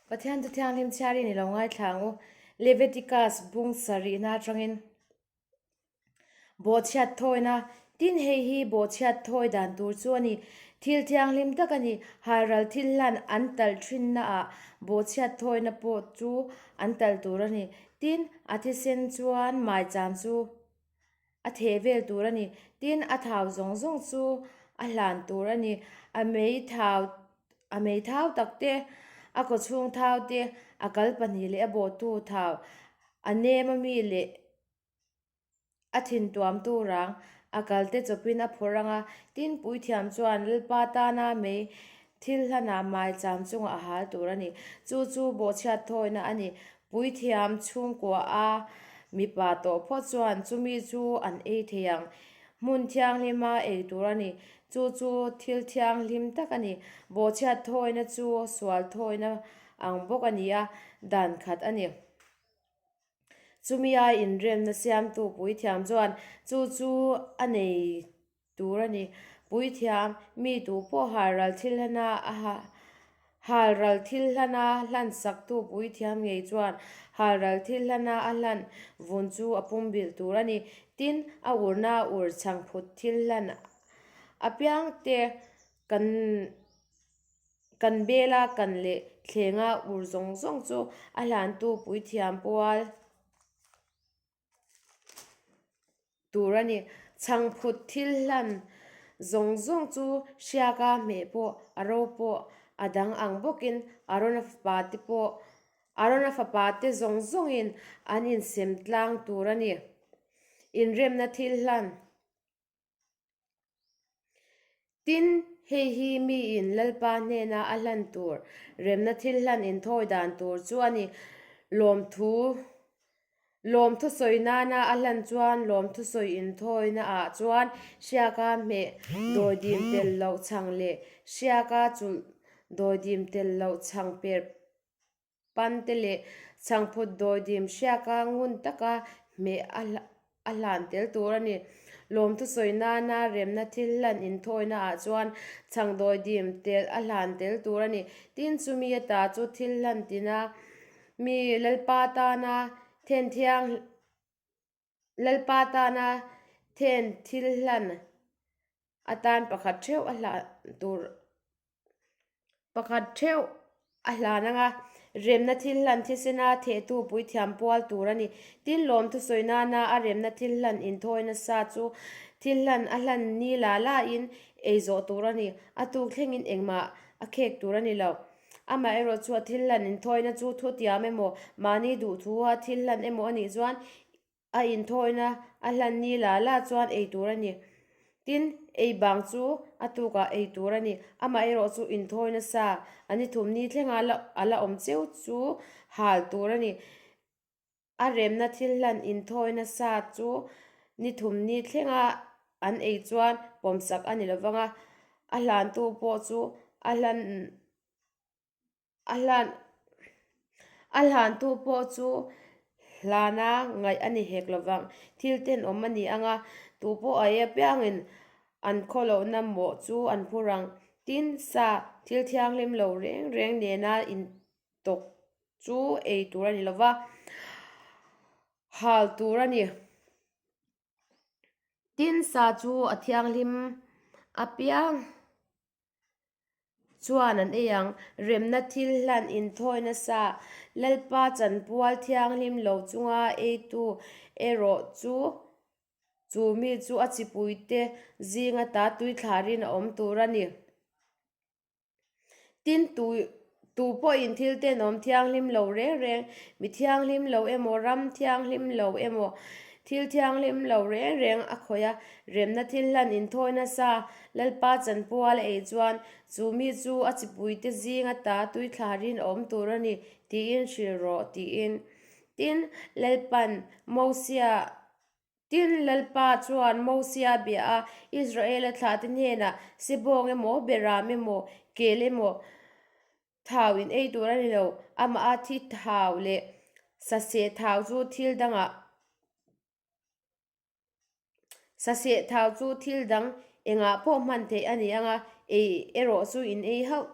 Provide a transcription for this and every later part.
Pathian chu thianghlim chhiarin i lo ngaithla ang u. Leviticus bung sarihna atangin bawhchhiat thawina, tin hei hi bawhchhiat thawi dan tur chu a ni. Thil thianghlim tak a ni. Halral thil hlan an talh thinnaah bawhchhiat thawina pawh chu an talh tur a ni. Tin, a thisen chuan maicham chu a theh vel tur a ni. Tin, a thau zawng zawng chu a hlan tur a ni. A mei thau a mei thau tak te, a kawchhung thau te, a kal pahnih leh a bawhtu thau, a nem ami leh a thin tuamtu rang, a kal te chawpin a phawrh ang a. Tin, puithiam chuan Lalpa tana mei thil hlanah maicham chungah a hal tur a ni. Chu chu bawhchhiat thawina a ni. Puithiam chhungkua a mipa tawh phawt chuan chumi chu an ei thei ang. Hmun thianghlima ei tur a ni. Chu chu thil thianghlim tak a ni. Bawhchhiat thawina chu sual thawina ang bawk a ni a, dan khat a ni. Chumi a inremna siamtu puithiam chuan chu chu a nei tur a ni. Puithiam, mi tu pawh halral thil hlana a halral thil hlana hlan saktu puithiam ngei chuan halral thil hlana a hlan vun chu a pumbilh tur a ni. Tin, a urna ur chhangphut thil hlan apiangte kan kan bela kan leh thlenga ur zawng zawng chu a hlantu puithiam pual tur a ni. Chhangphut thil hlan zawng zawng chu hriaka hmeh pawh a ro pawh a dang ang bawkin Arona fapa te pawh Arona fapa te zawng zawngin an insem tlang tur a ni. Inremna thil hlan. Tin, hei hi miin Lalpa hnena a hlan tur remna thil hlan inthawi dan tur chu a ni. Lawmthu Lawmthu sawi nana a hlan chuan lawmthu sawi inthawina ah chuan hriaka hmeh dawidim tel loh chhang leh hriaka chulh dawidim tel loh chhang per Pante leh chhangphut dawidim hriaka ngun taka hmeh a hlan tel tur a ni. Lawmthu sawi nana remna thil hlan inthawina ah chuan chhang dawidim tel a hlan tel tur a ni. Tin, chumi ata chu thil hlan tina mi Lalpa tana then thiang Lalpa tana then thil hlan atan pakhat theuh a hlan tur Pakhat theuh a hlan ang a, remna thil hlan thisena thehtu puithiam pual tur a ni. Tin, lawmthu sawi nana a remna thil hlan inthawi nasa chu thil hlan a hlan ni la lain ei zawh tur a ni. A tuk thlengin engmah a khek tur a ni lo. Amaherawh chu a thil hlan inthawina chu thutiam emaw, mahni duhthua thil hlan emaw a nih chuan A inthawina a hlan ni la la chuan ei tur a ni. Tin, ei bang chu a tukah ei tur a ni. Amaherawh chu inthawina sa a ni thum ni thlenga la a la awm cheu chu hal tur a ni. A remna thil hlan inthawina sa chu ni thum ni thlenga an ei chuan pawmsak a ni lovang a, a hlantu pawh chu a hlan A hlan a hlantu pawh chu hlana ngaih a ni hek lovang. Thil tenawm a ni ang a, tu pawh a ei apiangin an khawlohna mawh chu an phur ang. Tin, sa thil thianghlim lo reng reng nena intawk chu ei tur a ni lova, hal tur a ni. Tin, sa chu a thianghlim apiang. Chuan an ei ang. Remna thil hlan inthawi nasa Lalpa chanpual thianghlim lo chunga eitu erawh chu chu mi chu a chipuite zinga ta tuithlarin a awm tur a ni. Tin, tu tu pawhin thil tenawm thianghlim lo reng reng, mi thianghlim lo emaw, ram thianghlim lo emaw, thil thianghlim lo reng reng a khawih a, remna thil hlan inthawi nasa Lalpa chanpual a ei chuan chu mi chu a chipuite zing ata tuithlarin a awm tur a ni tiin hrilh rawh tiin. Tin, Lalpan Mosia Tin, Lalpa chuan Mosia bia a, Israela thlahte hnenah Sebawng emaw, Beram emaw, Kel emaw thau in ei tur a ni lo, amah a thi thau leh saseh thau chu thil dangah Saseh thau chu thil dang engah pawh hman theih a ni ang a, ei erawh chu in ei hauh.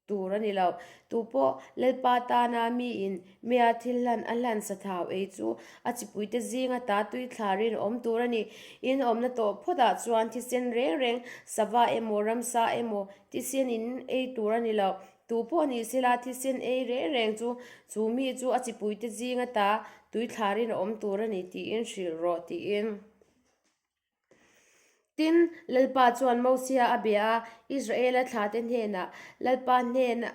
Tur a ni lo. Tupawh Lalpa tana miin mea thil hlan a hlan sathau ei chu a chipuite zinga ta tui thlarin awm tur a ni. In awmna tawh phawtah chuan thisen reng reng, sava emaw ramsa emaw thisen in ei tur a ni lo. Tupawh ni sela thisen ei reng reng chu chu mi chu a chipuite zinga ta tui thlarin a awm tur a ni tiin hrilh rawh tiin. Tin, Lalpa chuan Mosia a bia a, Israela thlate hnenah, Lalpa hnena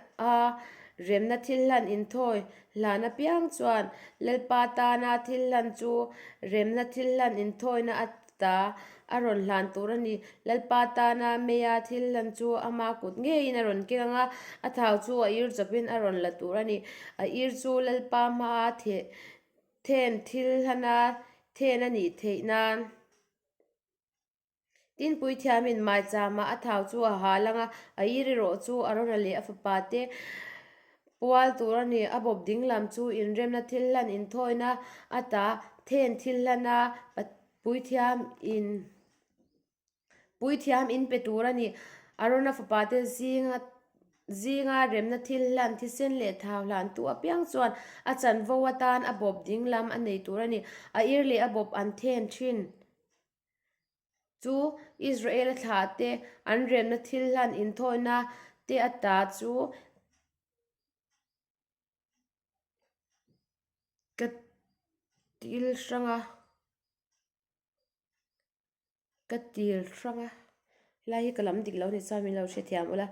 remna thil hlan inthawi hlan apiang chuan Lalpa tana thil hlan chu remna thil hlan inthawina ata a rawn hlan tur a ni. Lalpa tana meia thil hlan chu ama kut ngeiin a rawn keng ang a, a thau chu a ir chawpin a rawn la tur a ni. A ir chu Lalpa hmaa theh Then thil hlana then a nih theih nan Tin puithiamin maichama a thau chu a hal ang a, a ir erawh chu Arona leh a fapa te pual tur a ni. A bawp ding lam chu inremna thil hlan inthawina ata then thil hlana puithiam in Puithiam in pe tur a ni. Arona fapate zinga zinga remna thil hlan thisen leh thau hlantu apiang chuan a chanvo atan a bawp ding lam a nei tur a ni. A ir leh a bawp an then thin chu Israela thlahte an remna thil hlan inthawina te ata chu ka til hrang a. Ka til hrang a, helai hi ka lam dik lo ni chuan min lo hrethiam ula.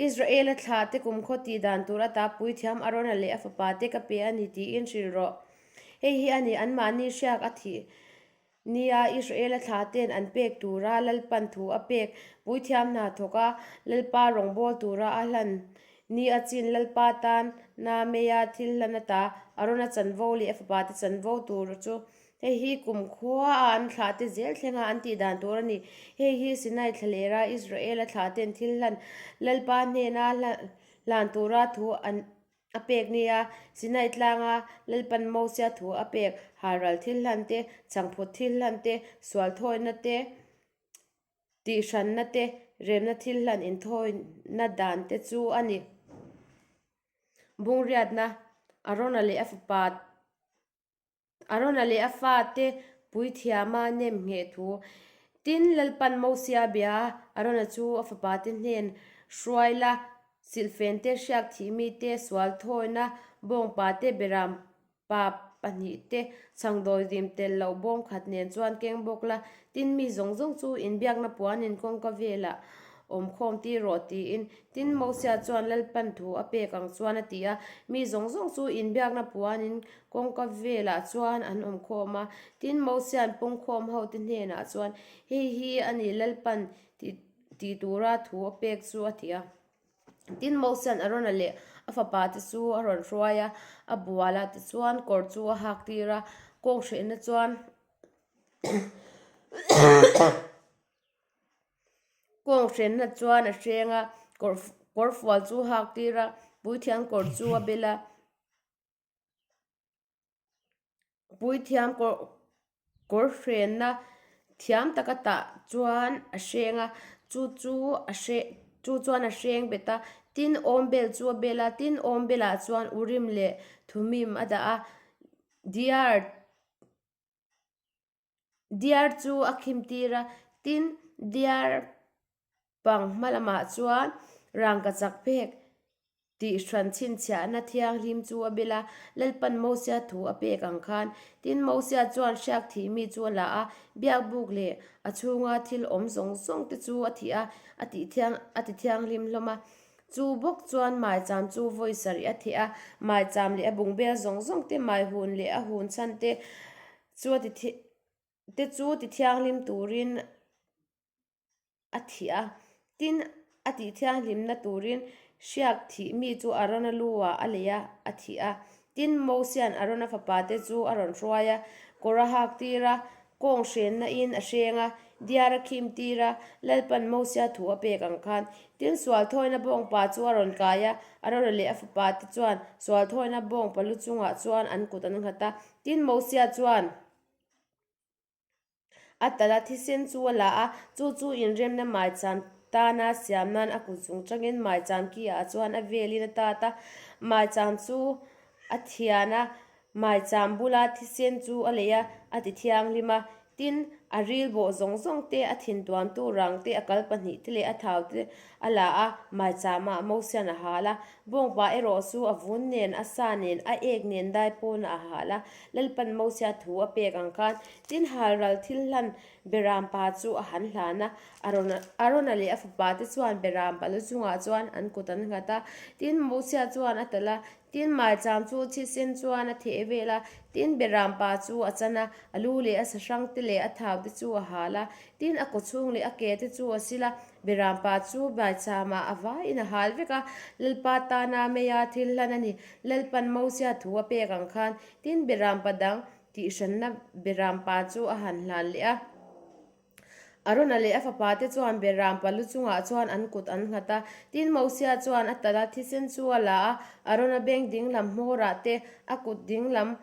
Israel-a thlah te kumkhaw tih dan tur ata puithiam Arona leh a fapa te ka pe a ni tiin hrilh rawh. Hei hi a ni, anmahni hriak a thih nia Israel-a thlah ten an pek tura Lalpan thu a pek puithiam hna thawk a, Lalpa rawngbâwl tura a hlan ni a chin Lalpa tan na meia thil hlan ata Arona chanvo leh a fapa te chanvo tur chu Hei hi kumkhua a an thlahte zel thlenga an tih dan tur a ni. Hei hi Sinai thlalera Israela thlahten thil hlan Lalpa hnena hlan tura thu an a pek nia. Sinai tlanga Lalpan Mosia thu a pek halral thil hlan te, chhangphut thil hlan te, sual thawina te, tihhranna te, remna thil hlan inthawina dan te chu a ni. Bungriatna, Arona leh a fapa Arona leh a fate puithiama nem ngheh thu. Tin, Lalpan Mosia bia a, Arona chu a fapate hnen hruai la, silhfente, hriak thih mite, sual thawina bawngpa te, beram pa pahnihte, chhangdawi dim tel loh bawm khat nen chuan keng bawk la. Tin, mi zawng zawng chu inbiakna puanin kawngka velah awmkhawm tir rawh tiin. Tin, Mosia chuan Lalpan thu a pek ang chuan a ti a, mi zawng zawng chu inbiakna puanin Kawngka velah chuan an awm khawm a, tin Mosia'n pawngkhawm hote hnenah chuan, Hei hi a ni Lalpan tih tura thu a pek chu a ti a. Tin Mosia'n Arona leh a fapate chu a rawn hruai a, a bual a, tichuan kawr chu a hak tir a, kawng hrehna chuan Kawng hrenna chuan a hreng a, kawr fual chu a hak tir a, puithiam kawr chu a bel a. Puithiam kawr kawr hrenna thiam taka tah chuan a hreng a chu chu a hre chu chuan a hreng bet a tin awmbel chu a bel a tin awmbel ah chuan urim leh thumim a dah a diar diar chu a khim tir a tin diar pang hma lamah chuan rangkachak phek tih hran chhinchhiahna thianghlim chu a bel a, Lalpan Mosia thu a pek ang khan. Tin, Mosia chuan hriak thih mi chu a la a, biakbuk leh a chhunga thil awm zawng zawng te chu a thih a, a tih thiang a ti thianghlim hlawm a. Chu bawk chuan maicham chu vawi sarih a theh a, maicham leh a bungbel zawng zawng te, maihun leh a hun chhan te chu a ti te chu ti thianghlim turin a thih a, tin, a tih thianghlimna turin hriak thih mi chu Arona lu-ah a lei a, a thih a. Tin, Mosia'n Arona fapate chu a rawn hruai a, kawr a hak tir a, kawng hrenna-in a hreng a, diar a khim tir a, Lalpan Mosia thu a pek ang khan. Tin, sualthawina bawngpa chu a rawn kai a, Arona leh a fapate chuan sualthawina bawngpa lu chungah chuan an kut an nghat a. Tin, Mosia chuan. A tala thisen chu a la a, chu chu inremna maicham tana siam nan a kut chung tangin maicham ki ah chuan a velin a tat a, maicham chu a thian a, maicham bula thisen chu a leih a, a ti thianghlim a. Tin, a ril bawh zawng zawng te, a thin tuamtu rang te, a kal pahnihte leh a thau te a la a, maicham ah Mosian a hal a. Bawngpa erawh chu a vun nen, a sa nen, a ek nen dai pawnah a hal a. Lalpan Mosia thu a pek ang khan, tin halral thil hlan Beram pa chu a han hlan a, Arona Arona leh a fapa te chuan Beram pa lu chungah chuan an kut an nghat a, tin Mosia chuan a talh a, tin maicham chu thisen chuan a theh vel a, tin Beram pa chu a chan a, a lu leh a sahrang te leh a thau te chu a hal a, tin a kawchhung leh a ke te chu a sil a, Beram pa chu maicham ah a vaiin a hal vek a, Lalpa tana meia thil hlan a ni, Lalpan Mosia thu a pek ang khan, tin Beram pa dang Tihhranna Beram pa chu a han hlan leh a. Arona leh a fapa te chuan Beram pa lu chungah chuan an kut an nghat a. Tin, Mosia chuan a talh a, thisen chu a la a, Arona beng dinglam hmawrah te, a kut dinglam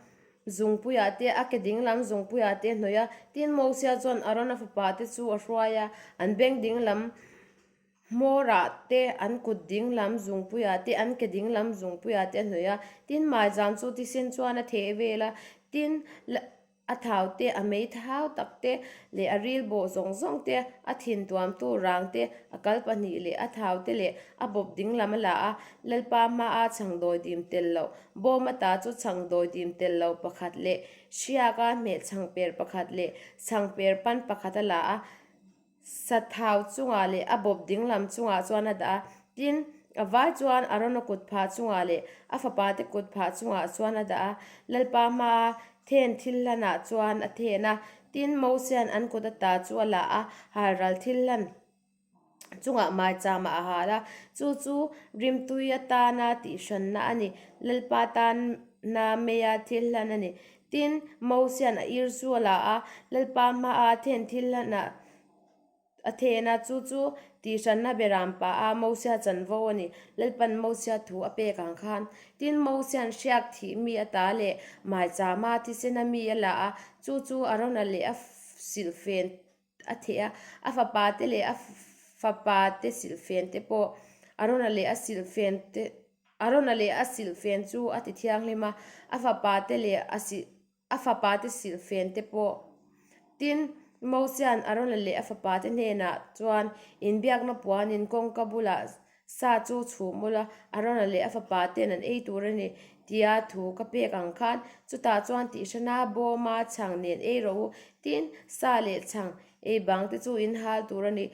zungpuiah te, a ke dinglam zungpuiah te a hnawih a. Tin, Mosia chuan Arona fapa te chu a hruai a, an beng dinglam Hmawrah te, an kut dinglam zungpuiah te, an ke dinglam zungpuiah te a hnawih a. Tin, maizam chu thisen chuan a theh vel a. Tin, a thau te, a mei thau tak te leh a ril bawh zawng zawng te, a thin tuamtu rang te, a kal pahnih leh a thau te leh a bawp dinglam a la a. Lalpa hmaa chhangdawi dim tel loh, bawm ata chu chhangdawi dim tel lo pakhat leh hriaka hmeh chhangper pakhat leh chhangper pan pakhat a la a. Sathau chungah leh a bawp dinglam chungah chuan a dah a, tin, a vai chuan Arona kut phah chungah leh a fapate kut phah chungah chuan a dah a, Lalpa hmaa then thil hlanah chuan a then a, tin, Mosia'n an kut ata chu a la a, halral thil hlan chungah maicham ah a hal a, chu chu rimtui atana tihhranna a ni, Lalpa tana meia thil hlan a ni. Tin, Mosia'n a ir chu a la a, Lalpa hmaa then thil hlanah a then a, chu chu tihhranna beram pa a Mosia chanvo a ni. Lalpa'n Mosia thu a pek ang khan. Tin, Mosia'n hriak thih mi ata leh maichama thisena mi a la a, chu chu Arona leh a silhfen a theh a, a fapa te leh a fapa te silhfen te pawh Arona leh a silhfen te Arona leh a silhfen chu a ti thianghlim a, a fapa te leh a silh a fapa te silhfen te pawh. Tin, Mosia'n Arona leh a fapa te hnenah chuan inbiakna puanin kawngka bulah Sa chu chhum ula, Arona leh a fapa ten an ei tur a ni, tia thu ka pek ang khan chutah chuan tihhrana bawma chhang nen ei rawh u, tin, sa leh chhang ei bang te chu in hal tur a ni.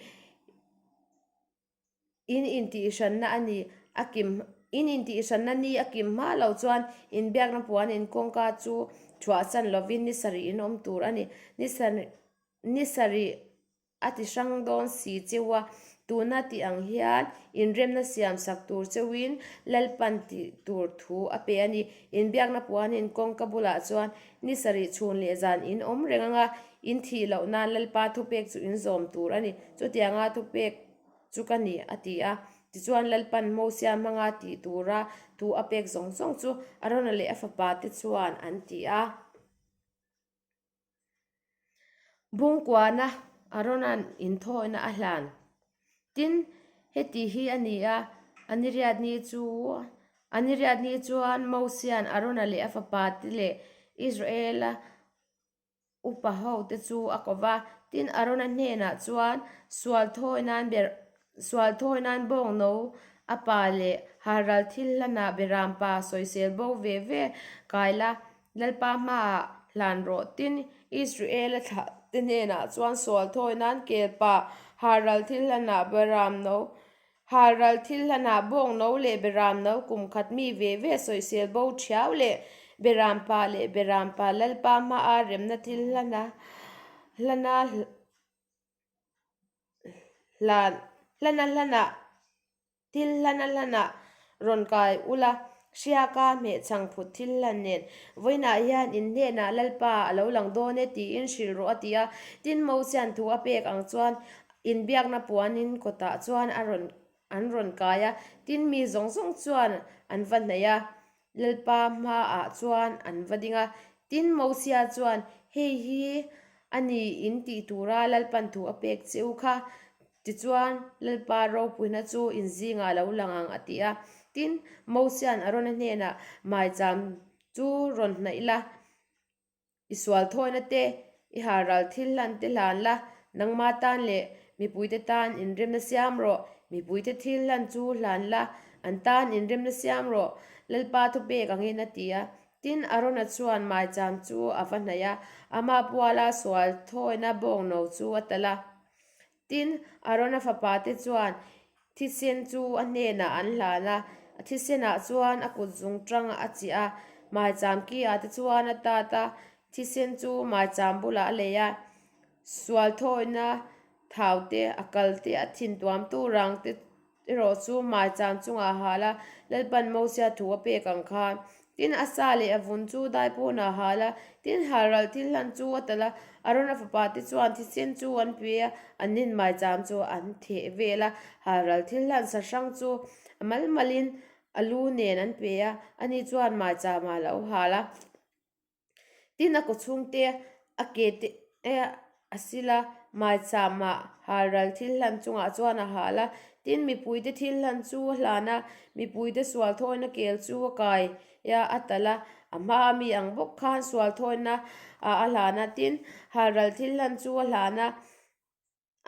In intihhranna a ni, a kim In intihhranna ni a kim hma lo chuan inbiakna puan in kawngka chu chhuahsan lovin ni sarih in awm tur a ni. Ni sarih ni sarih. A ti hrang dawn si cheu a, tuna tih ang hian inremna siam sak tur cheuin Lalpan tih tur thu a pe a ni. Inbiakna puanin kawngka bulah chuan ni sarih chhun leh zan in awm reng anga in thih loh nan Lalpa thupek chu in zawm tur a ni. Chutianga thupek chu ka ni, a ti a. Tichuan Lalpan Mosia hmanga tih tura thu a pek zawng zawng chu Arona leh a fapate chuan an ti a. Bungkuana Arona'n inthawina a hlan. Tin, heti hi a ni a, a niriatni chu a niriatni chuan Mosia'n Arona leh a fapate leh Israela upa hote chu a ko va. Tin, Arona hnenah chuan sual thawi nan ber sual thawi nan bawng no a pa leh halral thil hlanah beram pa sawisel bo ve ve kai la. Lalpa hmaah hlan rawh tin Israela thlah te hnenah chuan sual thawi nan kel pa halral thil hlanah beram no halral thil hlanah bawng no leh beram no kum khat mi ve ve sawisel bo thiau leh beram pa leh beram pa Lalpa hmaa remna thil hlana hlana hlan hlana hlanah Thil hlan a hlanah rawn kai ula, hriaka hmehchhang phut thil hlan nen vawiinah hian in hnenah Lalpa a lo lang dawn e tiin hrilh rawh a ti a. Tin, Mosia'n thu a pek ang chuan inbiakna puanin kawtah chuan a rawn an rawn kai a, tin mi zawng zawng chuan an va hnaih a, Lalpa hmaah chuan an va ding a. Tin, Mosia chuan, Hei hi a ni in tih tura Lalpan thu a pek che u kha. Tichuan, Lalpa ropuina chu in zingah a lo lang ang, a ti a. Tin, Mosia'n Arona hnenah, Maicham chu rawn hnaih la, I sual thawina te, i halral thil hlan te hlan la, nangma tan leh mipuite tan inremna siam rawh, mipuite thil hlan chu hlan la, an tan inremna siam rawh, Lalpa thupek angin a ti a. Tin, Arona chuan maicham chu a va hnaih a, ama puala sual thawina bawngno chu a talh a. Tin, Arona fapate chuan thisen chu a hnenah an hlan a, a thisenah chuan a kut zung tang a chiah a, maicham ki-ah te chuan a tat a, thisen chu maicham bulah a lei a, sual thawina thau te, a kal te, a thin tuamtu rang te erawh chu maicham chungah a hal a, Lalpan Mosia thu a pek ang khan. Tin, a sa leh a vun chu daipawnah a hal a, tin, halral thil hlan chu a talh a, Arona fapa te chuan thisen chu an pe a, an nin maicham chu an theh vel a, halral thil hlan sa hrang chu a mal malin a lu nen an pe a, ani chuan maichamah a lo hal a. Tin a kaw chhungte a ke te a sil a, maicham-ah halral thil hlan chungah chuan a hal a, tin mipuite thil hlan chu a hlan a, mipuite sual thawina kel chu a kai a, a talh a, a hma a mi ang bawk khan sual thawina ah a hlan a, tin halral thil hlan chu a hlan a.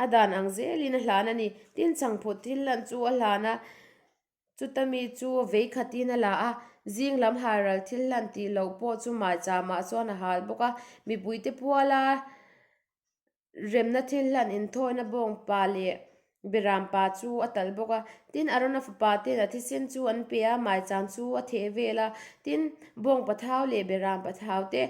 A dan ang zelin a hlan a ni. Tin changphut thil lan chu a hlan a, chuta mi chu vei khatin a la a, zing lam halral thil hlan tih loh pawh chu maicham-ah chuan a hal bawk a, mipuite puala remna thil hlan inthawina bawngpa leh Beram pa chu a tal bawk a, tin Arona fapa ten a thisen chu an pe a, maicham chu a theh vel a, tin bawng pathau leh beram pathau te,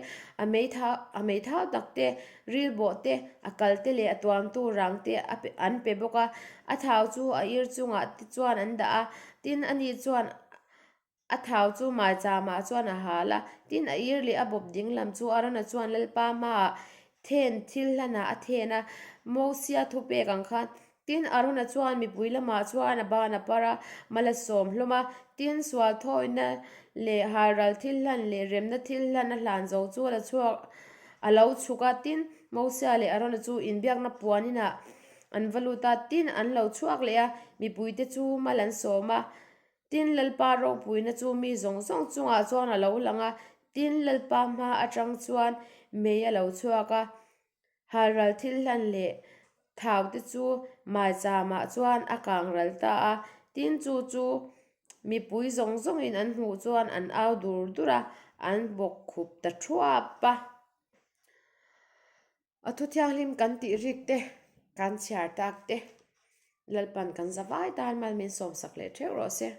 a meithau a meithau tak te, rilbawh te, a kal te leh a tuamtu rang te a pe an pe bawk a, a thau chu a ir chungah te chuan an dah a, tin ani chuan A thau chu maichamah chuan a hal a, tin a ir leh a bawp ding lam chu Arona chuan Lalpa hmaah then thil hlanah a then a, Mosia thupek ang khan. Tin Arona chuan mipui lamah chuan a ban a par a, mal a sawm hlawm a, tin sual thawina leh halral thil hlan leh remna thil hlan a hlan zo chu a la chhuak a lo chhuk a, tin Mosia leh Arona chu inbiakna puan inah an va lut a, tin an lo chhuak leh a, mipuite chu mal an sawm a. Tin, Lalpa ropuina chu mi zawng zawng chungah chuan a lo lang a, tin, Lalpa hma atang chuan mei a lo chhuak a, halral thil hlan leh thau te chu maichamah chuan a kang ral ta a, tin, chu chu mipui zawng zawngin an hmuh chuan an au dur dur a, an bawk khup ta thuap a. A thu thianghlim kan tih rik te, kan chhiar tak te, Lalpan kan zavai tan mal min sawmsak leh theuh rawh se.